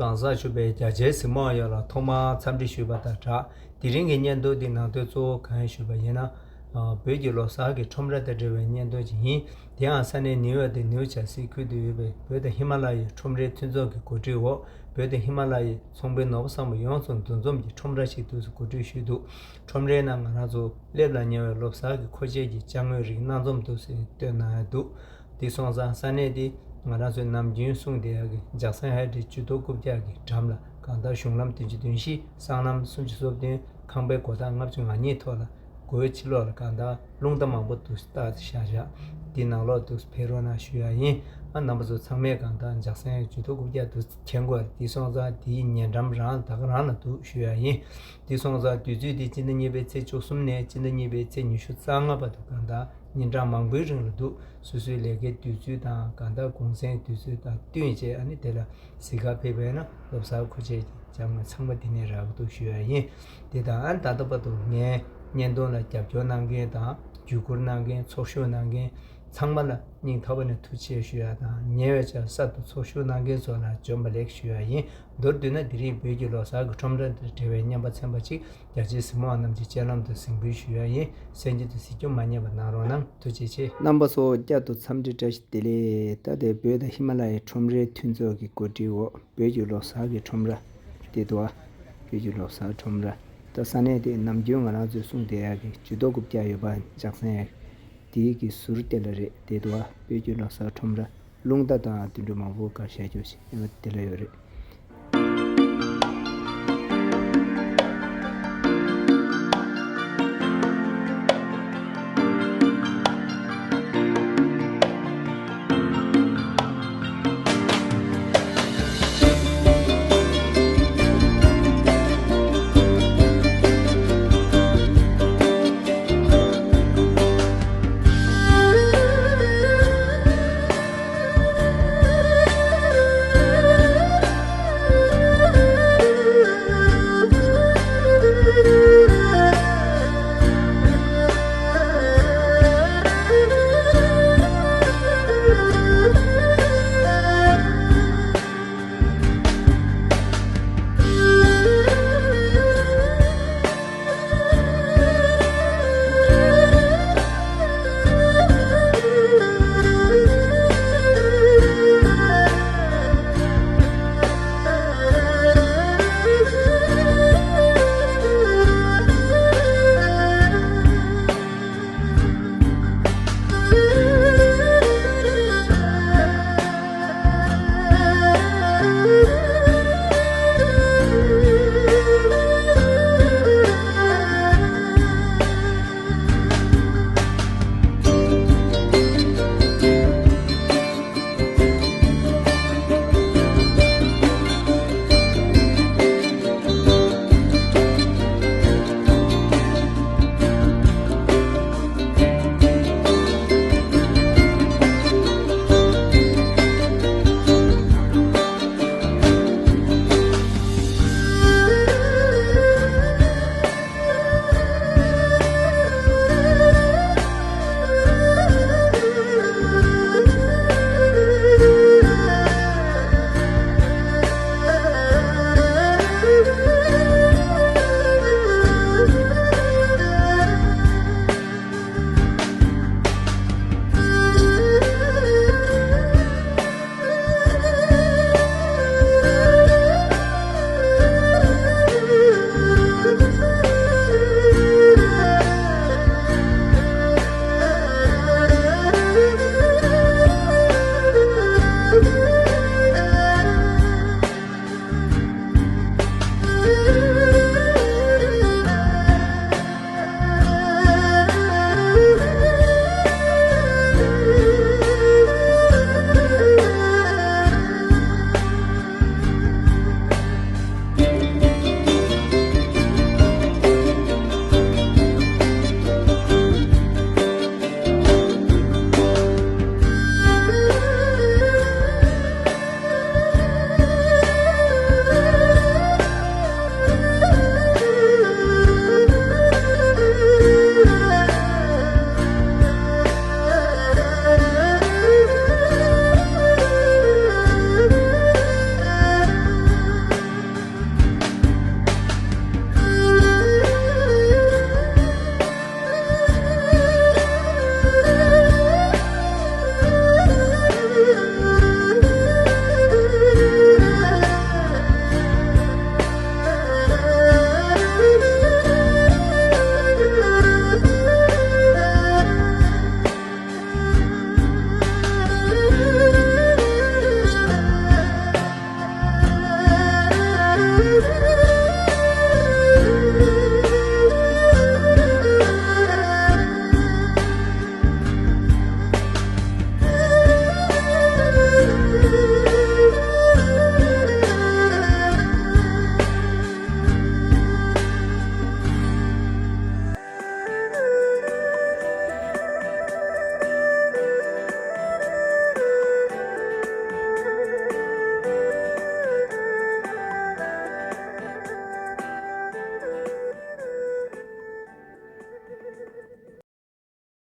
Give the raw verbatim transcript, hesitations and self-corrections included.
གང་ཟག་ཞུ་བའི་རྒྱ་ཆེའི་གཟིགས་མོ་བ་ཡོངས་ལ་ཐོག་མར་འཚམས་འདྲི་ཞུས་པ་དང་སྦྲགས། དེ་རིང་གི་བརྙན་ཐུང་འདི་ནང་དོན་གཙོ་བོ་གང་ཡིན་ཞུས་པ་ཡིན་ན། ཨ། བོད་ཀྱི་ལོ་གསར་གྱི་ཁྲོམ་ར་དང་འབྲེལ་བའི་བརྙན་ཐུང་ཅིག་ཡིན། དེའང་ས་གནས་ནིའུ་ཡོག་དང་ནིའུ་ཇར་སི་ཁུལ་དུ་ཡོད་པའི་བོད་དང་ཧི་མ་ལ་ཡའི་ཁྲོམ་རའི་མཐུན་ཚོགས་ཀྱི་གོ་སྒྲིག་འོག་བོད་དང་ཧི་མ་ལ་ཡའི་ཚོང་པའི་ནོར་བུ་བཟང་པོ་ཡོངས་སུ་འདུ་འཛོམས་ཀྱི་ཁྲོམ་ར་ཞིག་འདུག་སེ་གོ་སྒྲིག་ཞུས་འདུག་ཁྲོམ་རའི་ནང་ང་རང་ཚོ་སླེབས་ལ་ཉེ་བའི་ལོ་གསར་གྱི་མཁོ་ཆས་ཀྱི་ཅ་དངོས་རིགས་སྣ་འཛོམས་འདུག་སེ་སྟོན་གནང་ཡ་འདུག་དེ་སོང་ཙང་ས་གནས་དེ་ང་རང་ཚོས་ནམ་རྒྱུན་གསུངས་བསྡད་ཡ་གི་ཇག་སན་ཧའེ་ཌི་ཇུས་གཏོགས་རྐུབ་བཀྱག་གི་འགྲམ་ལ་གང་ལྟར་གཞུང་ལམ་བདུན་ཅུ་དོན་བཞི། སྲང་ལམ་སུམ་ཅུ་སོ་བདུན། ཁང་པའི་སྒོ་ཐག་ལྔ་བཅུ་ང་གཉིས་ཐོག་ལ། སྒོའི་ཕྱི་ལོགས་ལ་གང་ལྟར་རླུང་རྟ་མང་པོ་འདུག་སྟག་ཤ་ཤ། འདི་ནང་ལོགས་འདུག་ཕེབས་རོགས་གནང་ཞུ་ཡ་ཡིན། ཨ། རྣམ་པ་ཚོ་ཚང་མས་གང་ལྟར་ཇག་སན་ཇུས་གཏོགས་རྐུབ་བཀྱག་འདུག་མཁྱེན་དགོས། འདི་སོང་ཙང་འདིའི་ཉེ་འགྲམ་རང་ད་ག་རང་ལ་འདུག་ཞུ་ཡ་ཡིན། འདི་སོང་ཙང་དུས་ཚོད་འདི་སྤྱི་ཟླ་གཉིས་པའི་ཚེས་བཅུ་གསུམ་ནས་སྤྱི་ཟླ་གཉིས་པའི་ཚེས་ཉི་ཤུ་རྩ་ལྔ་བར་དུ་གང་ལྟར་ཉིན་གྲངས་མང་པོའི་རིང་ལ་འདུག་སོ་སོའི་ལས་ཀའི་དུས་ཚོད་དང་གང་ལྟར་གུང་སེང་དུས་ཚོད་དང་བསྟུན་བྱས། ཨ་ནི་དེ་ལ་གཟིགས་གར་ཕེབས་པས་ན་ལོ་གསར་མཁོ་ཆས་ཀྱི་ཅ་དངོས་ཚང་མ་འདི་ནས་རག་གི་འདུག་ཞུ་ཡ་ཡིན། དེ་དང་ཨ་ནི་ད་ལྟ་བར་དུ་ངའི་བརྙན་ཐུང་ལ་རྒྱབ་སྐྱོར་གནང་མཁན་དང་བརྒྱུད་བསྐུར་གནང་མཁན། ཚོགས་ཞུགས་གནང་མཁན་ཚང་མ་ལ་སྙིང་ཐག་པ་ནས་ཐུགས་རྗེ་ཆེ་ཞུ་ཡ་དང་། ཉེ་བའི་ཆར་གསར་དུ་ཚོགས་ཞུགས་གནང་མཁན་ཚོ་ལ་བྱོན་པ་ལེགས་ཞུ་ཡ་ཡིན། མདོར་བསྡུས་ན་དེ་རིང་བོད་ཀྱི་ལོ་གསར་གྱི་ཁྲོམ་ར་དང་འབྲེལ་བའི་བརྙན་པར་ཚན་པ་གཅིག་རྒྱ་ཆེའི་གཟིགས་མོ་བ་རྣམས་ཀྱི་སྤྱན་ལམ་དུ་གཟིགས་འབུལ་ཞུ་ཡ་ཡིན། གསན་རྒྱུ་དང་གཟིགས་རྒྱུ་མ་བསྙེལ་བ་གནང་རོགས་གནང་། ཐུགས་རྗེ་ཆེ། རྣམ་པ་ཚོ་བསྐྱར་དུ་འཚམས་འདྲི་བཀྲ་ཤིས་བདེ་ལེགས། ད་ལྟའི་བོད་དང་ཧི་མ་ལ་ཡའི་ཁྲོམ་རའི་མཐུན་ཚོགས་ཀྱི་གོ་སྒྲིག་འོག་བོད་ཀྱི་ལོ་གསར་གྱི་ཁྲོམ་ར་དེ་འདུག་བ། བོད་ཀྱི་ལོ་གསར་ཁྲོམ་ར། ད་ས་གནས་དེ་ནམ་རྒྱུན་ང་རང་ཚོས་གསུངས་བསྡད་ཡག་གི་ཇུས་གཏོགས་རྐུབ་བཀྱག་ཡོད་པ་ཇག་སན་ཡག་དེའི་གི་ཟུར་དེ་ལ་རེད། དེ་འདུག་བ། བོད་ཀྱི་ལོ་གསར་ཁྲོམ་ར། རླུང་རྟ་དང་དུད་འགྲོ་མང་པོ་ག་བཤད་རྒྱུ་ཞིག་ཡོད་པ་དེ་ལ་ཡོད་རེད།